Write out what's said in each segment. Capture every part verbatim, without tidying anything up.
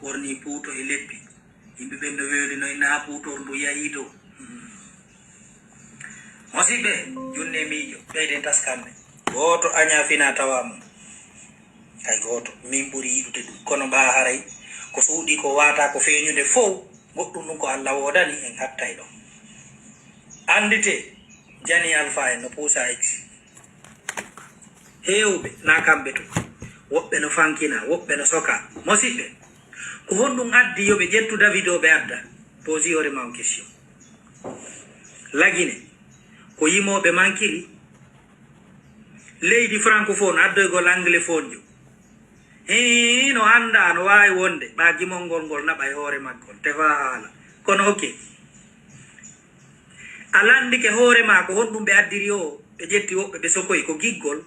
Ɓorni puuto e leppi. Yimɓe ɓen no weeli no inna haa puutor ndu yahi dow. Hmm. Mosiɓɓe, junne miijo, ɓeyden taskande. Gooto añaa fina tawa mum. Hay gooto. Min ɓuri yiɗude ɗum. Kono mbaa haray ko suuɗii ko waata ko feeñude fow, goɗɗum ɗum ko Alla woodani, en hattay ɗon. Annditee, Jani Alfa en no puusa exil. Heewɓe, naa kamɓe tun. Woɓɓe no fankina, woɓɓe no soka. Mosiɓɓe, ko honɗum addi yo ɓe ƴettu Davido ɓe adda? Posi hoore ma on question. Lagine, ko yimooɓe mankiri? Leydi francophone addoygol anglais fonjo. Hii, no anndaa, no waawi wonde, ɓaa gimol ngol ngol naɓa e hoore maggol, tefaa haala. Kono ok. A lanndike hoore maa ko honɗum ɓe addiri o, ɓe ƴetti woɓɓe ɓe sokoyi ko giggol,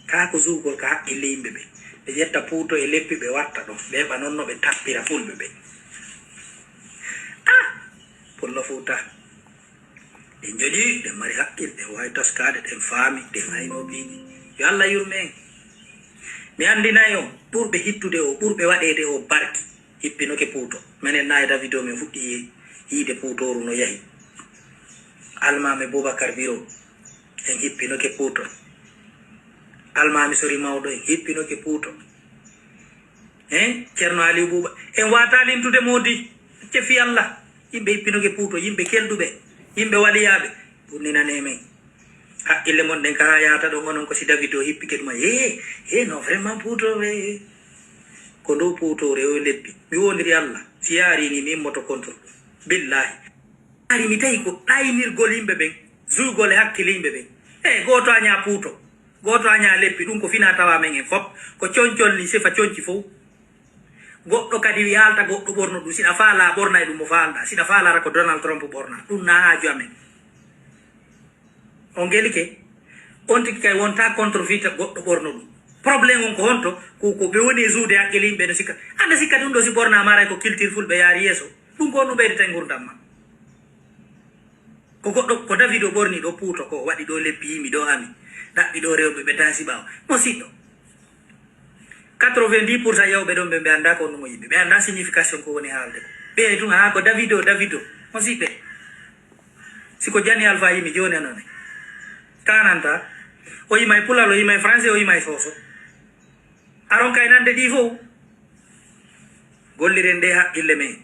kaa ko zuugol ka haqqille yimɓe ɓe. Ɓe ƴetta puuto e leppi ɓe watta ɗon, ɓe heɓa non no ɓe tappira fulɓe ɓe. Ah! Pullo Fuuta. Ɗen joƴi, ɗen mari haqqille, ɗen waawi taskaade, ɗen faami, ɗen aynoo piiji. Yo Alla yurme en. Mi anndinay on, ɓurɓe hittude o, ɓurɓe waɗeede o barki, hippinoke puuto. Menen na e Davido men fuɗɗi yi-, yiide puutooru no yahi. Almaami Bubakar Biro, en hippinoke puuto. Almaami Sori Mawɗo, en hippinoke puuto. Hein? Ceerno Aliou Buuba, en waata lintude moodi. Acce fii Alla. Yimɓe hippinoke puuto, yimɓe kelɗuɓe, yimɓe waliyaaɓe. Ɓurninanee men. Haqqille mon ɗen ka haa yahata ɗon, onon ko si Davido hippike ɗum. Hee, hee, non, vraiment puuto, hee. Ko ndu puutoore o leppi. Mi wondiri Alla, si yaari ni mi immoto contre ɗum. Billahi. Ari mi tawi ko ɗaynirgol yimɓe ɓen, zuugol e hakkille yimɓe ɓen. E gooto añaa puuto, gooto añaa leppi, ɗum ko fina tawa men en fop. Ko concol ni sifa conci fow. Goɗɗo kadi yaalta goɗɗo ɓorno ɗum, siɗa faala ɓorna e ɗum mo faalɗa, siɗa faalara ko Donald Trump ɓorna, ɗum na haaju amen. On gelike, on tigi kay wonta contre fii ta goɗɗo ɓorno ɗum. Problème on ko honto? Ko, ko ɓe woni e zuude haqqille yimɓe no sikka. Anda sikka ɗum ɗo si ɓorna maray ko culture fulɓe yaari yeeso. Ɗum ko on ɗum ɓeydata e ngurdam ma. Ko goɗɗo, ko Davido ɓorni ɗo puuto ko, waɗi ɗo leppi yimi ɗo ami. Ɗaɓɓi ɗo rewɓe ɓe taasi ɓaawo. Mo siɗɗo. Quatre-vingt-dix pour cent yawɓe ɗon ɓe, ɓe anndaa ko honɗum o yimɓe. Ɓe anndaa signification ko woni haalde ko. Ɓe tun, haa ko Davido, Davido. Mo siɗɓe. Si ko Jani Alfa yimi jooni anon e. Kananta. O yima e Pulaar, o yima e Français, o yima e Soso. Aron kay nande ɗi fow. Golliren ɗe haqqille men.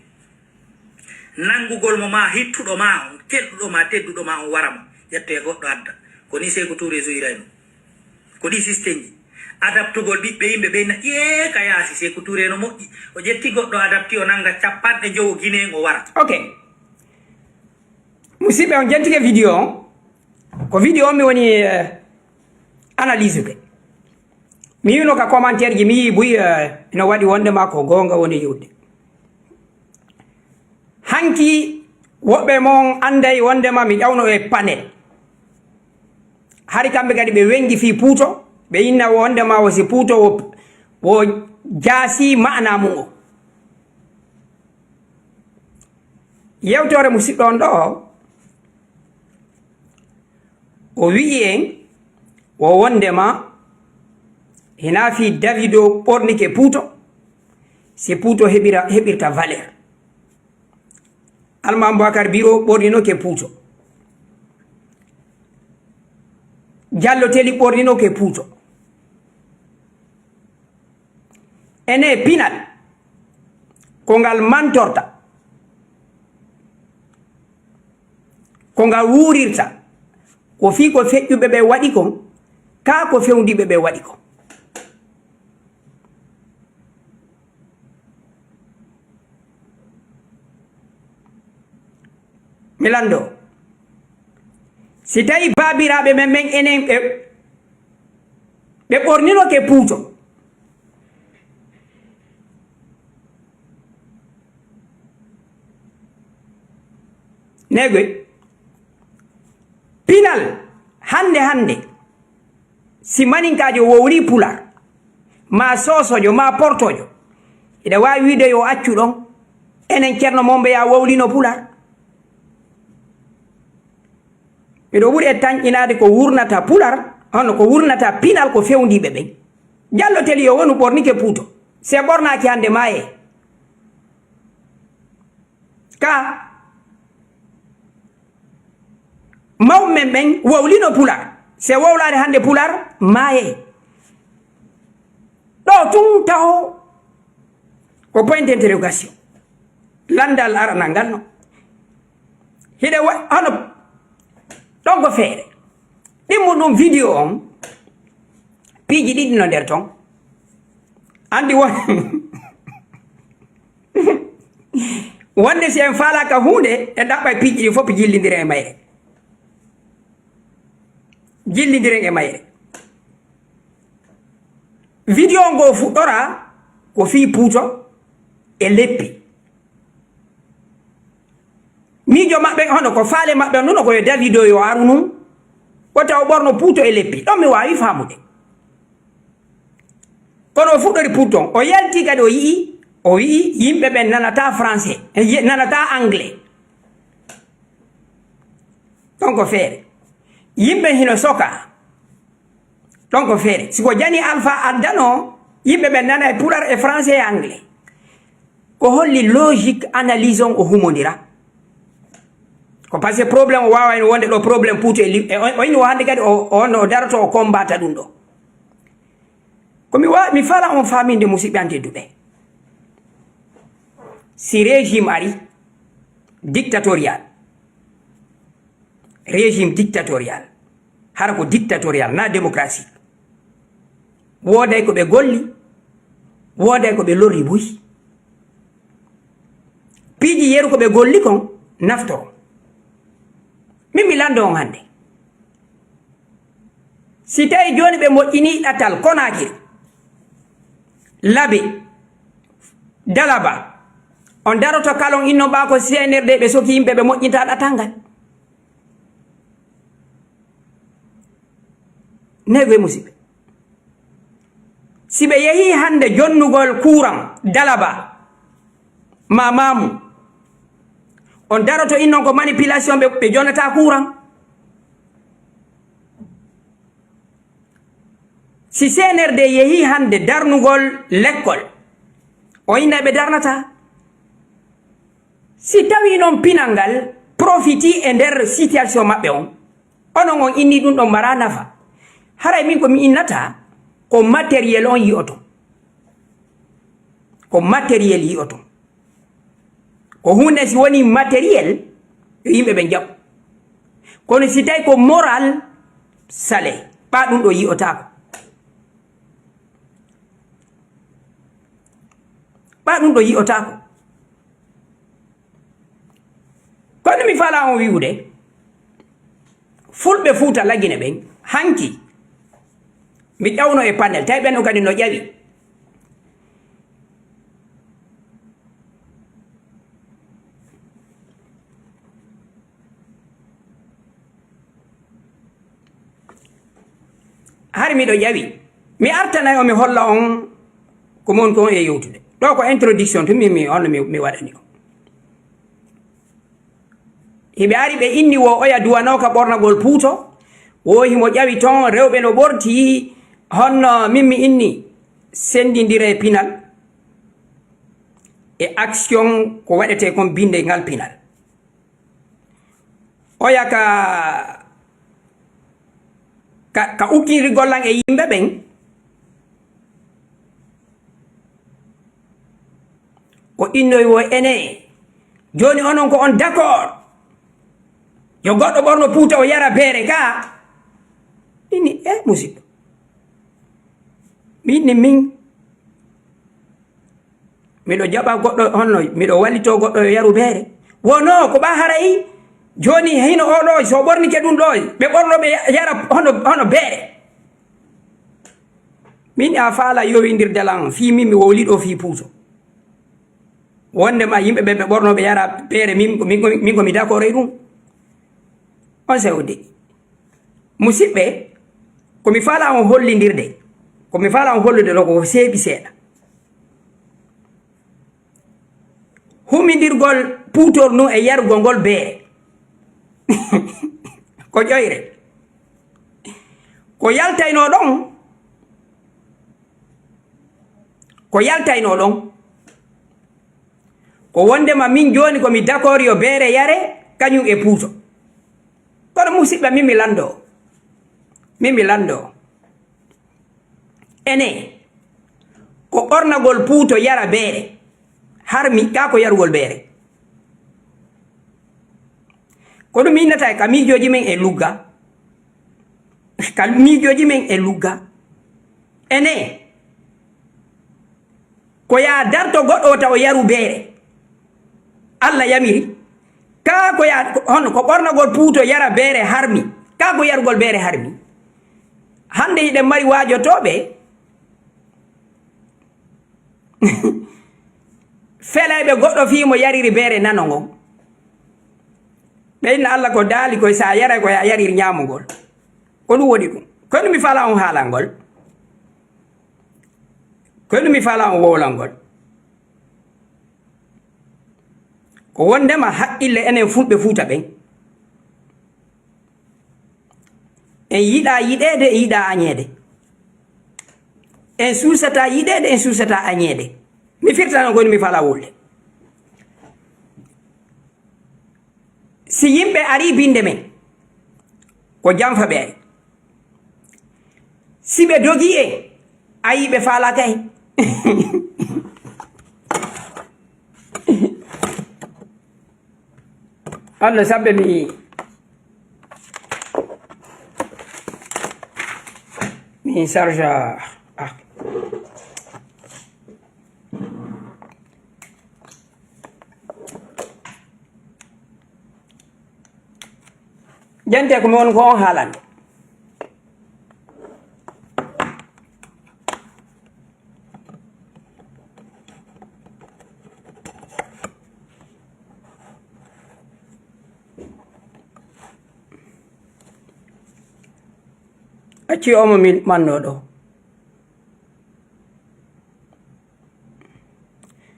Nanngugol mo ma hittuɗo ma on, kelɗuɗo ma, tedduɗo ma on wara mo. Ƴette e goɗɗo adda. Ko ni Seeku Tuure joyirayno. Ko ɗi sistenji. Adaptugol ɓiɓɓe yimɓe ɓe na, ƴee ka yaasi, Seeku Tuure no moƴƴi. O ƴetti goɗɗo adapti, o nannga capanɗe njowo Guinée, o wara. Ok. Musidɓe, on jentike vidéo on. Ko vidéo on mi woni, eh, analysude. Mi yi'no ka commentaire ji, mi yi'i buy, eh, no waɗi wonde ma ko goonga woni yi'ude. Hanki woɓɓe mon anday wonde ma mi ƴawno e panel. Hari kamɓe kadi ɓe wengi fii puuto, ɓe inna wonde ma o si puuto o, o jaasi maana mum o. Yewtore musidɗo on ɗo, o wi'i en, o wondema hina fii Davido ɓornike puuto, si puuto heɓira, heɓirta valeur. Alma Abubakar Biro ɓorninoke puuto. Jallo Teli ɓorninoke puuto. Ene pinal, ko ngal mantorta, ko ngal wuurirta, ko fii ko feƴƴuɓe ɓe waɗi kon, kaa ko fewndiiɓe ɓe waɗi kon. Mi lanndo, si tawi baabiraaɓe men, men enen ɓe, ɓe ɓorninoke puuto, negoy, pinal hannde hannde, si maninkaajo wowlii Pulaar, maa Soosojo, maa Portojo, hiɗa waawi wiide yo accu ɗon, enen Ceerno Mombeya wowlino Pulaar. Miɗo ɓuri e tanƴinaade ko wurnata Pulaar, hono ko wurnata pinal ko fewndiiɓe ɓen. Jallo Teli yo wonu ɓornike puuto. Se ɓornaaki hannde maayee. Ka mawɓe men ɓen wowlino Pular. Se wowlaade hannde Pular, maayee. Ɗo tun taho ko point d'interrogation. Lanndal aranal ngal no. Hiɗe wa-, hono ɗon ko feere. Ɗimmo ɗum vidéo on, piiji ɗiɗi no nder ton. Anndi won-, wonde si en faalaaka huunde, en ɗaɓɓay piiji ɗi fof jillindiren e mayre. Jillindiren e mayre. Vidéo ngo fuɗɗora ko fii Puuto e leppi. Miijo maɓɓe hono ko faale maɓɓe on, nuno ko yo Davido yo aru nun, wota o ɓorno Puuto e leppi. Ɗon mi waawi faamude. Kono o fuɗɗori Puuto on, o yalti kadi o yi'i, o wi'i yimɓe ɓen nanataa français, e ye-, nanataa anglais. Ɗon ko feere. Yimɓe hino soka. Ɗon ko feere. Si ko Jani Alfa addano, yimɓe ɓen nana e Pular e français e anglais. Ko holli logique analyse on o humondira? Ko parce que problème o waawayno wonde ɗo problème Puuto e li-, e o, o inni o hannde kadi o, o, o daroto o combattre ɗum ɗo. Ko mi wa-, mi fala on faaminde, musiɓɓe an tedduɓe. Si régime ari dictatorial, régime dictatorial, hara ko dictatorial, na démocratique. Wooday ko ɓe golli, wooday ko ɓe lorri buy. Piiji yeru ko ɓe golli kon naftoro. Min mi lanndo on hannde. Si tawi jooni ɓe moƴƴinii ɗatal Konaakiri, Labe, Dalaba, on daroto kalon inno ɓaa ko C N R D ɓe soki yimɓe ɓe moƴƴinta ɗatal ngal. Neeɓe musiɓɓe. Si ɓe yehii hannde jonnugol kuuran Dalaba, maa Maamu, on daroto innon ko manipulation ɓe, ɓe jonnataa kuuran. Si C N R D yehii hannde darnugol lekkol, o inna ɓe darnataa. Si tawii non pinal ngal profiti e nder situation maɓɓe on, onon on inni ɗum ɗon maraa nafa. Haray min ko mi innata ko matériel on yi'oto. Ko matériel yi'oto. Ko huunde si woni matériel, yo yimɓe ɓe jaɓu. Kono si tawi ko moral, sale, ɓaa ɗum ɗo yi'otaako. Ɓaa ɗum ɗo yi'otaako. Kono mi faalaa on wi'ude, Fulɓe Fuuta Lagine ɓen, hanki, mi ƴawno e panel, tawi ɓen on kadi no ƴawi. Hari miɗo ƴawi. Mi artanay on, mi holla on ko mon kon e yewtude. Ɗo ko introduction tun mi, mi, on mi, mi waɗani on. Hiɓe ari ɓe inni wo oya duwanooka ɓornagol puuto. Wo himo ƴawi ton, rewɓe no ɓorti. Honno min mi inni sendindire pinal e action ko waɗetee kon binde ngal pinal. Oya ka, ka, ka ukkinirgol lan e yimɓe ɓen. O innoyi wo ene. Jooni onon ko on d'accord. Yo goɗɗo ɓorno puuta o yara beere ka. Inni, eh, musiɗɗo. Mi inni min. Miɗo jaɓa goɗɗo honno, miɗo wallitoo goɗɗo yo yaru beere. Wonoo ko ɓaa haray, jooni hino oo ɗoo, so ɓornike ɗum ɗoo, ɓe ɓorno ɓe ya-, yara hono, hono beere. Min a faala yowindirde lan, fii min mi wowli ɗoo fii puuto. Wonde ma yimɓe ɓe ɓe ɓorno ɓe yara beere, min, min, min, min ko mi d'accord e ɗum. On sewde. Musiɓɓe, ko mi faala on hollindirde, ko mi faala on hollude ɗoo ko seeɓi seeɗa. Humindirgol puutor nun e yarugol ngol beere. Ko ƴoyre. Ko yaltaynoo ɗon, ko yaltaynoo ɗon, Ko wondema min jooni ko mi d'accord yo beere yare, kañum e Puuto. Kono musidɓe, min mi lanndoo. Min mi lanndoo. Ene, ko ɓornagol Puuto yara beere, harmi kaa ko yarugol beere? Ko ɗum innata e ka miijooji men e lugga. Ka miijooji men e lugga. Ene, ko yaa darto goɗɗo o tawa yaru beere. Alla yamiri. Kaa ko yaa, hono ko ɓornagol Puuto yara beere harmi. Kaa ko yarugol beere harmi. Hannde hiɗen mari waajotooɓe felayɓe goɗɗo fii mo yariri beere nano ngon. Ɓe inna Alla ko daali koy, so a yaray ko yaa yariri ñaamugol. Ko ɗum woni ɗum. Kono mi faalaa on haalangol. Kono mi faalaa on wowlangol. Ko wondema haqqille enen Fulɓe Fuuta ɓen. En yiɗaa yiɗeede, en yiɗaa añeede. En suusataa yiɗeede, en suusataa añeede. Mi firtana ko mi faalaa wowlude. Si yimɓe arii binnde men, ko janfa ɓe ari. Si ɓe dogii en, ayi ɓe faalaaka en. Alla sabbe mi, mi charge, ah. Jante ko mi won ko on haalande. Acci omo mi manno ɗo.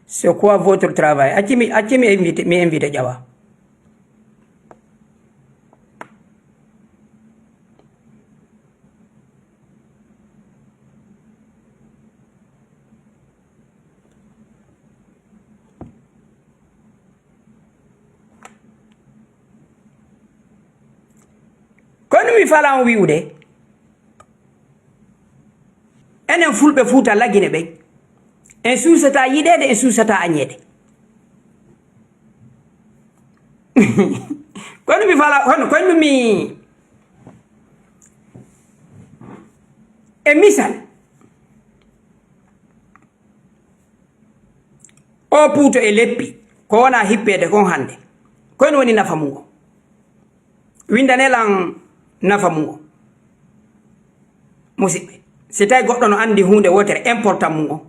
C'est quoi votre travail? Acci mi, acci mi invite, mi invite ƴawa. Kono mi faalaa on wi'ude, enen Fulɓe Fuuta Lagine ɓen, en suusataa yiɗeede, en suusataa añeede. Kono mi faalaa, hono, kono mi, e misal, o Puuto e leppi, ko wonaa hippeede kon hannde. Kono woni nafa mum on. Winndanee lan nafa mum on. Musidɓe, si tawi goɗɗo no anndi huunde wootere important mum on.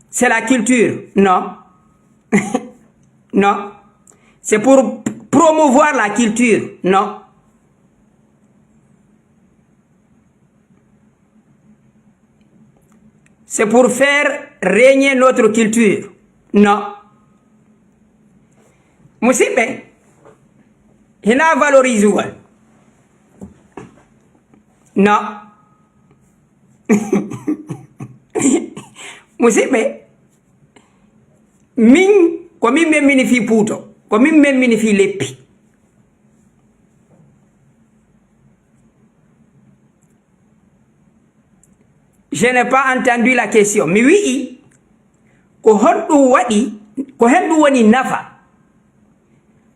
C'est la culture, non. Non. C'est pour promouvoir la culture, non. C'est pour faire régner notre culture, non. Musidɓe, hinaa valorisugol. Non. Musidɓe, min, ko min memmini fii Puuto, ko min memmini fii leppi. Je n'ai pas entendu la question. Mi wi'i, ko honɗum waɗi, ko honɗum woni nafa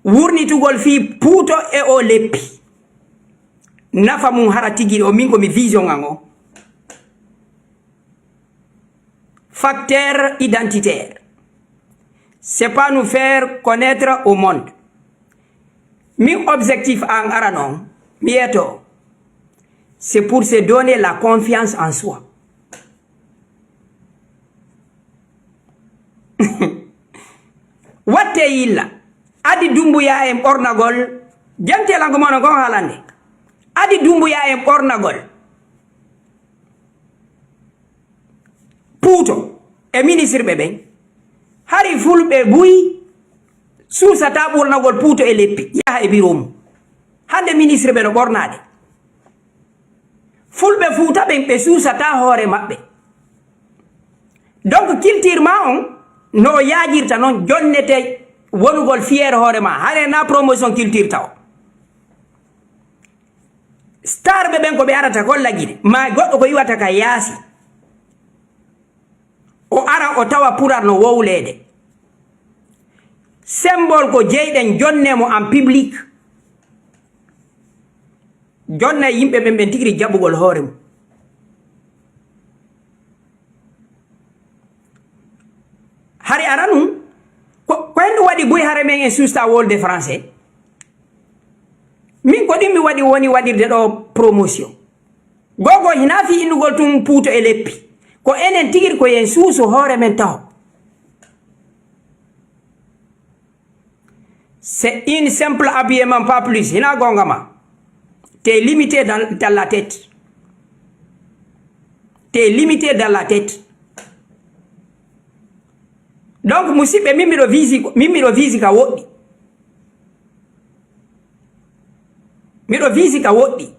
wurnitugol fii Puuto e o leppi? Nafa mum hara tigi o, min ko mi vision an o. Facteur identitaire. C'est pas nous faire connaître au monde. Min objectif an arano, mi yeto, c'est pour se donner la confiance en soi. Watte yilla. Adi Dumbuya en ɓornagol, jantelanko mono kon haalande. Adi Dumbuya en ɓornagol Puuto e ministre ɓe ɓen. Hari Fulɓe buy Suusataa ɓornagol puuto e leppi, yaha e biro mum. Hannde ministre ɓe no ɓornaade. Fulɓe Fuuta ɓen, ɓe suusataa hoore maɓɓe. Donc, culture ma on, no o yaajirta non, jonnete wonugol fier hoore ma. Hare na promotion culture taw. Star ɓe ɓen ko ɓe arata ko lagine, ma goɗɗo ko iwata ka yaasi. O ara o tawa purar no wowleede. Symbole ko jeyɗen, jonne mo en public. Jonna yimɓe ɓen, ɓen tigi jaɓugol hoore mum. Hari ara nun, ko, ko hendu waɗi buy hare men en suusta wolde français. Min ko ɗin mi waɗi woni waɗirde ɗo promotion. Gogo hina fi innugol tun puuto e leppi. Ko enen tigiri ko yen suuso hoore men taho. C'est une simple habillement, pas plus. Hina gonga ma. T'es limité dans, dans la tête. T'es limité dans la tête. Donc, musidɓe, min miɗo visi, min miɗo visi ka woɗɗi. Miɗo visi ka woɗɗi.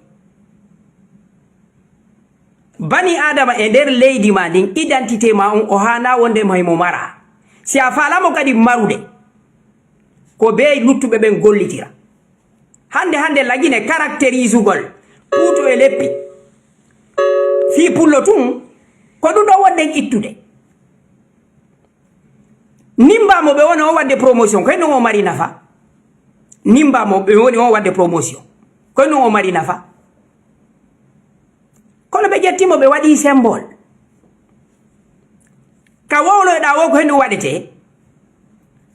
Bani Adama e nder leydi ma ndin, identité ma on, o haana wonde mo himo mara. Si a faalamo kadi marude, ko bee luttuɓe ɓen gollitira. Hande, hande lagine caractérisugol puuto e leppi. Fii pullo tun, ko ɗum ɗo wonɗen ittude. Nimba mo ɓe woni on wadde promotion, koy no o mari nafa. Nimba mo ɓe woni on wadde promotion, koy no o mari nafa. Kono ɓe ƴetti mo, ɓe waɗi symbole. Ka wowloyɗaa wo ko hendu waɗetee.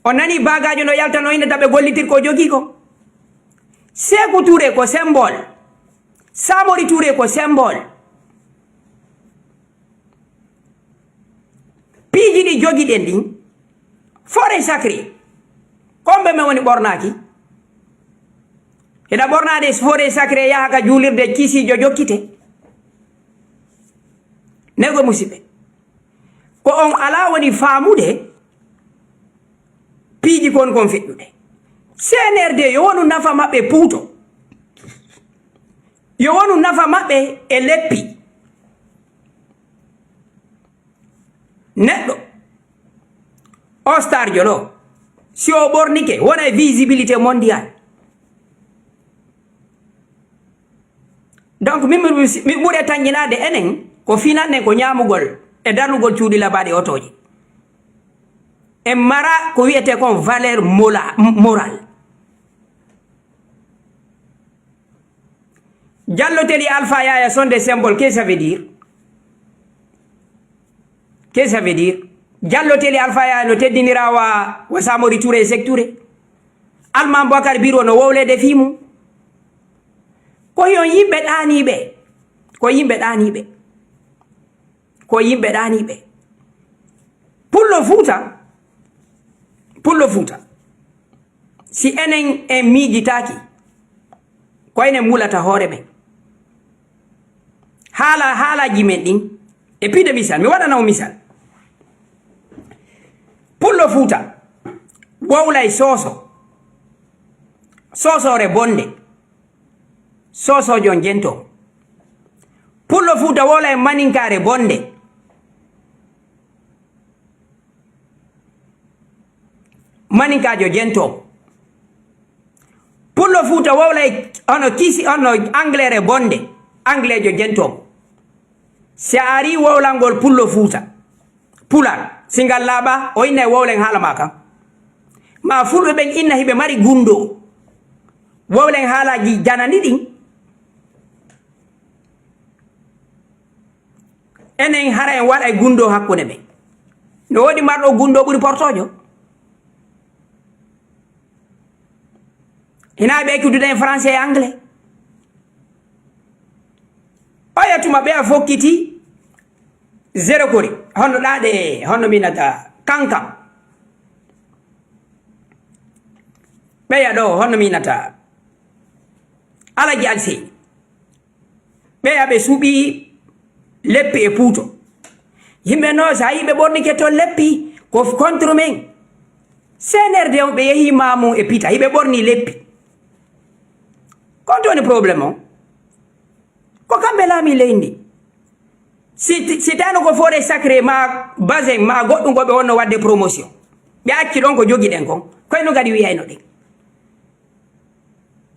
On nani bagaajo no yalta no innata ɓe gollitir ko jogii ko. Seeku Touré ko symbole. Samori Touré ko symbole. Piiji ɗi jogiɗen ɗin, forêt sacrée, kombe men woni ɓornaaki? Hiɗa ɓornaade forêt sacrée, yaha ka juulirde kiisiijo jokkite? Nego musidɓe, ko on alaa woni faamude piiji kon kon feƴƴude. C N R D yo wonu nafa maɓɓe puuto, yo wonu nafa maɓɓe e leppi. Neɗɗo o star jolo, si o ɓornike, wona e visibilité mondiale. Donc, min mi, mi ɓuri tanƴinaade enen ko finan nen ko ñaamugol e darnugol cuuɗi labaaɗi otooji. En mara ko wiyetee kon valeur mola-, morale. Jallo Teli Alpha Yaya sont des symboles. Qu'est-ce que ça veut dire? Qu'est-ce que ça veut dire? Jallo Teli Alpha Yaya no teddinira wa, wa Samori Touré e Seeku Touré. Alman Boubacar Biro no wowlede fii mum. Ko on yimɓe ɗaaniiɓe. Ko yimɓe ɗaaniiɓe. Ko yimɓe ɗaaniiɓe. Pullo Fuuta, Pullo Fuuta, si enen en miijitaaki, ko enen mulata hoore men. Haala, haalaaji men ɗin, e piide misal, mi waɗana on misal. Pullo Fuuta wowlay soso, sosore bonde. Soosoojo jento. Pullo Fuuta wowlay maninkaare bonde. Maninkaajo jento. Pullo Fuuta wowlay hono kiisi, hono anglere bonde. Angleejo jento. Si a arii wowlangol Pullo Fuuta, Pular, si ngal laaɓa, o inna e wowlen haala ma kan. Ma Fulɓe ɓen inna hiɓe mari gunndoo. Wowlen haalaaji janani ɗin. Enen hara en waɗa e gunndoo hakkunde men. No woodi marɗo gunndoo ɓuri portoojo? Hina ɓe ekkudude en français e anglais. Oya tuma ɓeya fokkiti zéro kori. Honno ɗaɗe, honno minata kankan. Ɓeya ɗo, honno minata Alaji Alseyni. Ɓeya ɓe suɓi leppi e puuto. Yimɓe no, so a yii ɓe ɓornike toon leppi, ko contre men. C N R D on ɓe yehi ma mum e pita, hiɓe ɓorni leppi. Kon to woni problème on? Ko kamɓe laami leydi ndi. Si, si tawno ko forêt sacrée ma basin ma goɗɗum ko ɓe wonno wadde promotion. Ɓe acci ɗon ko jogiɗen kon. Koye no kadi wiyayno ɗen.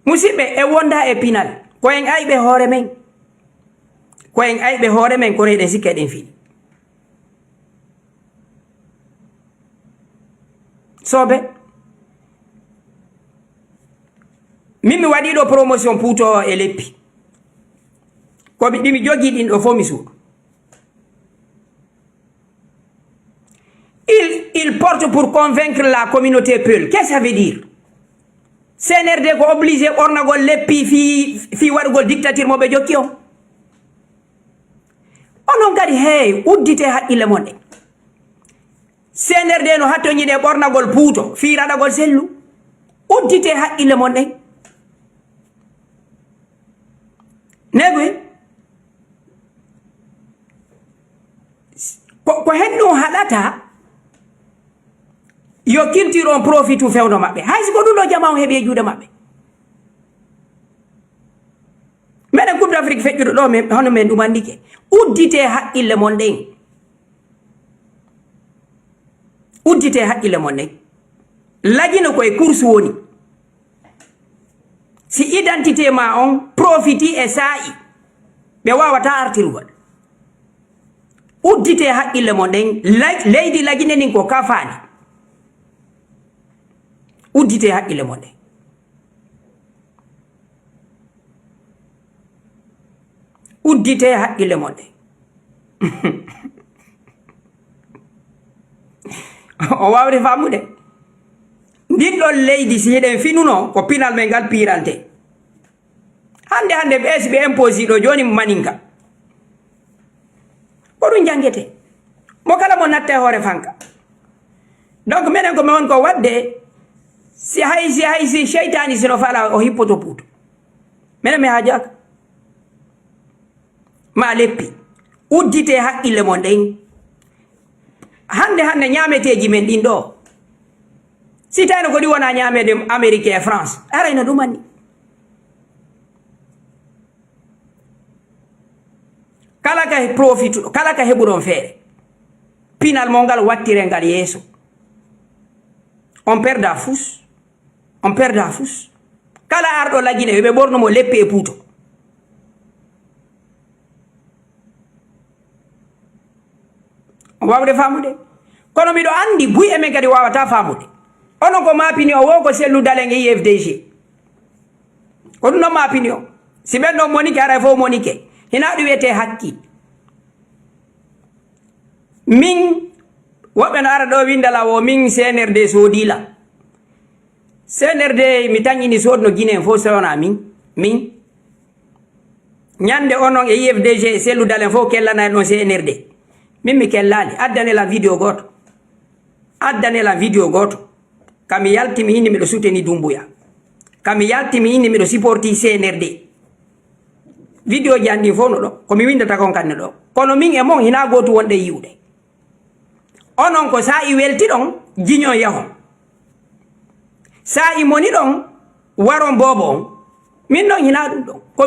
Musidɓe, e wonda e pinal. Ko en ayɓe hoore men. Ko en ayɓe hoore men, kono eɗen sikka eɗen fini. Soobe. Min mi waɗi ɗo promotion puuto e leppi. Ko mi, ɗi mi jogii ɗin ɗo fof mi suuɗu. Il, il porte pour convaincre la communauté Peul. Qu'est-ce que ça veut dire? C N R D ko obligé ɓornagol leppi fii, fii waɗugol dictature mo ɓe jokki on? Onon kadi, hey, uddite haqqille mon ɗen. C N R D no hattoñi ɗe ɓornagol puuto, fii raɗagol sellu. Uddite haqqille mon ɗen. Negue, ko, ko hen ɗum haɗata yo culture on profitu fewndo maɓɓe. Hay si ko ɗum ɗo jama on heɓi e juuɗe maɓɓe. Meɗen Coupe d'Afrique feƴƴuɗo ɗo, men, hono men ɗum anndike. Uddite haqqille mon ɗen. Uddite haqqille mon ɗen. Lagino ko e course woni. Si identité ma on profiti e saa'i, ɓe waawata artirgol. Uddite haqqille mon ɗen. Lay-, leydi Lagine ndin ko kafaani. Uddite haqqille mon ɗen. Uddite haqqille mon ɗen. O waawde faamude. Ndin ɗon leydi, si hiɗen finuno, ko pinal men ngal piirante. Hannde, hannde, ɓe, si ɓe imposi ɗo, jooni maninka. Ko ɗum janngete. Mo kala mo natta e hoore fanka. Donc, menen ko mi won ko waɗde, si hay, si hay, si seytaani sino fala, o hippoto puuto. Menen mi haajaaka. Ma leppi. Uddite haqqille mon ɗen. Hannde, hannde, ñaameteeji men ɗin ɗo. Si tawno ko ɗi wona ñaameede Amérique e France, arayno ɗumanni. Kala ka he-, profituɗo, kala ka heɓuɗon feere, pinal mo ngal wattire ngal yeeso. On perda fus, on perda fus. Kala arɗo Lagine, yo ɓe ɓornu mo leppi e puuto. On waawde faamude? Kono miɗo anndi buy e men kadi waawata faamude. Onon ko maapini o, wo ko sellu dalen e U F D G. Ko ɗum ɗon maapini o. Si ɓen ɗon monike, haray fof monike. Hinaa ɗum wiyetee hakkii. Min, woɓɓe no ara ɗo winda la wo min C N R D soodii la. C N R D mi tañini soodno Guinée fof sewna min. Min. Ñande onon e U F D G, sellu dalen fof kellana en ɗon C N R D. Min mi kellaali. Addane lan vidéo gooto. Addane lan vidéo gooto. Ka mi yalti mi inni miɗo soutenir Doumbouya. Ka mi yalti mi inni miɗo supporti C N R D. Vidéo ji an ɗin fof no ɗo. Ko mi windata kon kanne ɗo. Kono min e mon hinaa gootu wonɗe yi'ude. Onon ko saa'i weltiɗon, jiñon yahon. Saa'i moniɗon, waron boobo on. Min non hinaa ɗum ɗon. Ko